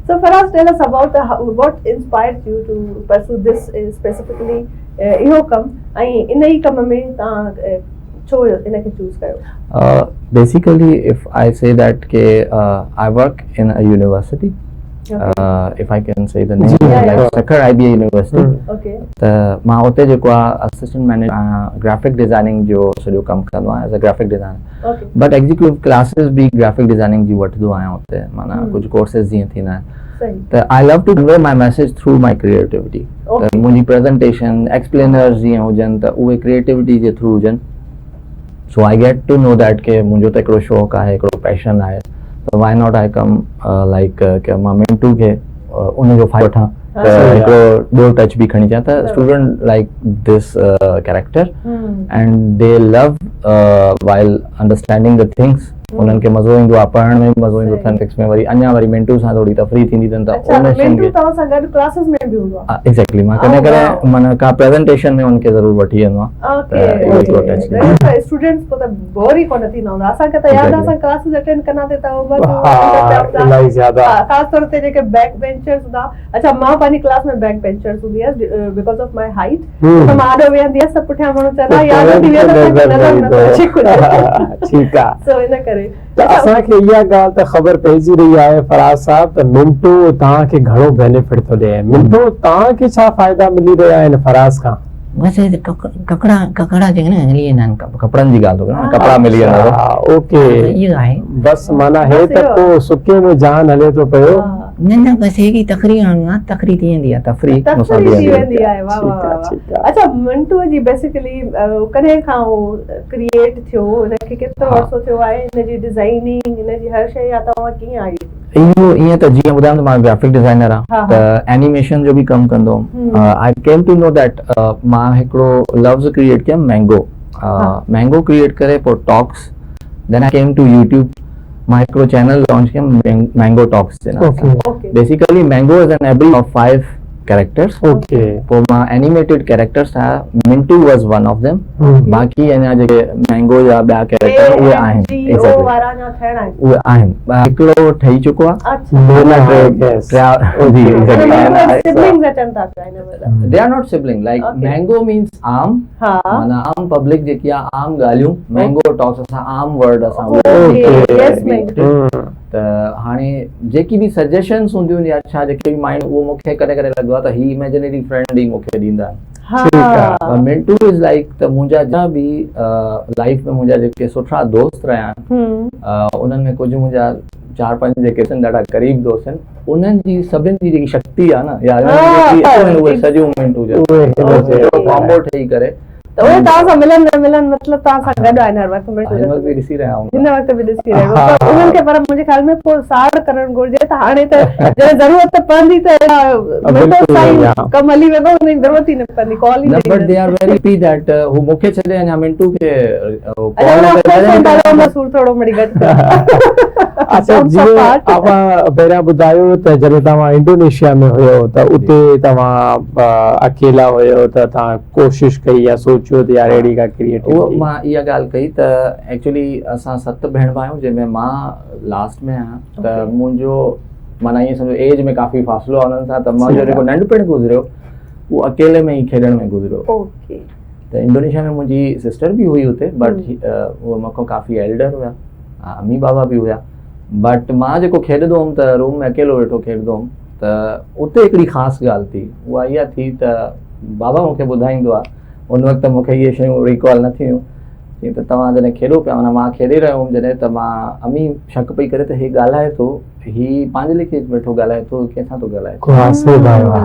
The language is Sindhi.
So Faraz tell us about what inspired you to pursue this specifically اهو ڪم ۽ ان ئي ڪم ۾ توهان ڇو ان کي چوز ڪيو؟ Basically if I say that K I work in a university if I can say the name like Sukkur I B A university ته مان اتي جيڪو آ اسسٽنٽ مئنيجر آهيان گرافڪ ڊزائننگ جو سڄو ڪم ڪندو آهيان as a graphic designer but executive classes به گرافڪ ڊزائننگ جي وٺندو آهيان اتي معنيٰ ڪجهه ڪورسز جيئن ٿيندا آهن ته I love to convey my message through my creativity ته منهنجي پريزنٽيشن ايڪسپلينرز جيئن هجن ته اهي ڪريئيٽوٽي جي ٿرو هجن so I get to know that ڪي منهنجو ته هڪڙو شوق آهي هڪڙو پيشن آهي ته why not I come like ڪي مان منٽو کي ان جو فائدو وٺان ته هڪڙو ٻيو ٽچ به کڻي اچان ته student like this character and they love while understanding the things انهن کي مزو ايندو آهي پڙهڻ ۾ به مزو ايندو اٿن فڪس ۾ وري اڃا وري منٽو سان ٿوري تفريح ٿيندي اٿن ته ان شين کي توهان سان گڏ ڪلاسز ۾ به هوندو آهي ايگزيڪٽلي مان ڪڏهن ڪڏهن معنيٰ ڪا پريزنٽيشن ۾ ان کي ضرور وٺي ويندو آهيان اوڪي ته اسٽوڊنٽس پوء ته بور ئي ڪونه ٿيندا هوندا اسان کي ته ياد آهي اسان ڪلاسز اٽينڊ ڪندا تي ته بس الاهي زياده خاص طور تي جيڪي بيڪ بينچرز هوندا اڇا مان پنهنجي ڪلاس ۾ بيڪ بينچرز هوندي هيس because of my height ته مان آڏو ويهندي هيس ته پٺيان ماڻهو چوندا ياد ٿي ويو ته اسان کي نظر نٿو اچي ڪجهه ٺيڪ آ سو ان ڪري ته اسان کي اها ڳالهه ته خبر پئجي رهي آهي فراز صاحب ته منٽو توهان کي گهڻو بينيفٽ ٿو ڏئي منٽو توهان کي ڇا فائدا ملي رهيا آهن فراز کان؟ بس ڪڪڙا ڪڪڙا جيڪي نه ملي ويندا آهن ڪپڙن جي ڳالهه ٿو ڪران ڪپڙا ملي ويندا اٿو اوڪي اهو آهي بس معنيٰ هي ته ڪو سڪي ۾ جان هلي ٿو پيو نه نه بس هي تفريح هڻڻو آهي تفريح ٿي ويندي آهي تفريح تفريح ٿي ويندي آهي واه واه واه اڇا منٽو جي بيسيڪلي ڪڏهن کان هو ڪريئيٽ ٿيو ان کي ڪيترو عرصو ٿيو آهي ان جي ڊزائننگ ان جي هر شيء يا توهان ڪيئن آئي اهو ائين ته جيئن ٻڌايم ته مان گرافڪ ڊزائنر آهيان ته اينيميشن جو به ڪم ڪندو هوم I came to know that مان هڪڙو لفظ ڪريئيٽ ڪيم مينگو مينگو ڪريئيٽ ڪري پوء talks then I came to YouTube مان هڪڙو چينل لانچ ڪيم مينگو ٽاڪس جي نالي سان basically mango is an abbreviation of 5 characters پوء مان اينيميٽيڊ ڪيريڪٽرز ٺاهيا Mintu was one of them باقي اڃا جيڪي مينگو جا ٻيا ڪيريڪٽر اهي آهن اهي آهن هڪڙو ٺهي چڪو آهي they are not sibling like mango means عام معنيٰ عام پبلڪ جيڪي آهي عام ڳالهيون مينگو ٽاڪس اسان عام ورڊ اسان ته هاڻي جيڪي به سجيشنس هونديون آهن يا ڇا جيڪي به مائنڊ اهو مون کي ڪڏهن ڪڏهن لڳندو آهي ته هي اميجنري فرينڊ ئي مون کي ڏيندا آهن منٽو is like ته منهنجا جا به لائف ۾ منهنجا جيڪي سٺا دوست رهيا آهن انهن ۾ ڪجهه منهنجا چار پنج جيڪي آهن ڏاڍا قريب دوست آهن انهن جي سڀن جي جيڪي شڪتي آهي نه يا اهي سڄو منٽو جو ڪامبو ٺهي ڪري ته اهي توهان سان ملن نه ملن مطلب توهان سان گڏ آهن هر وقت هن وقت به ڏسي رهيا هوندا هن وقت به ڏسي رهيا هوندا انهن کي پر منهنجي خيال ۾ پوء ساڙ ڪرڻ گهرجي ته هاڻي ته جڏهن ضرورت پوندي ته منٽو سان ئي ڪم هلي ويندو ان جي ضرورت ئي نه پوندي ڪال ئي نه but they are very happy that هو مون کي ڇڏي اڃا منٽو کي ڪال سور ٿورو مڙي گهٽ اڇا جيئن اوهان پهريان ٻڌايو ته جڏهن توهان انڊونيشيا ۾ هيو ته اتي توهان اڪيلا هيو ته توهان ڪوشش ڪئي يا سوچيو ته يار اهڙي ڪا ڪريئيٽوٽي. اهو مان اها ڳالهه ڪئي ته ايڪچولي اسان ست ڀيڻ ڀاء آهيون جنهن ۾ مان لاسٽ ۾ آهيان ته منهنجو معنيٰ ائين سمجهو ايج ۾ ڪافي فاصلو آهي انهن سان ته منهنجو جيڪو ننڍپڻ گذريو اهو اڪيلي ۾ ئي کيڏڻ ۾ گذريو ته انڊونيشيا ۾ منهنجي سسٽر به هئي اتي بٽ اهو مون کان ڪافي ايلڊر هيا امي بابا به هيا بٽ مان جيڪو کيڏندو هوم ته روم ۾ اڪيلو ويٺو کيڏندو هوم ته اتي هڪڙي خاص ڳالهه ٿي اها اها ٿي ته بابا مون کي ٻڌائيندو آهي ان وقت مون کي اهي شيون ريڪال نه ٿيون چيائين ته توهان جڏهن کيڏو پيا معنيٰ مان کيڏي رهيو هوم جڏهن ته مان امي شڪ پئي ڪري ته هي ڳالهائي ٿو هي پنهنجي ليکي ويٺو ڳالهائي ٿو ڪنهن سان ٿو ڳالهائي. ڪو آسي ڀايو آ.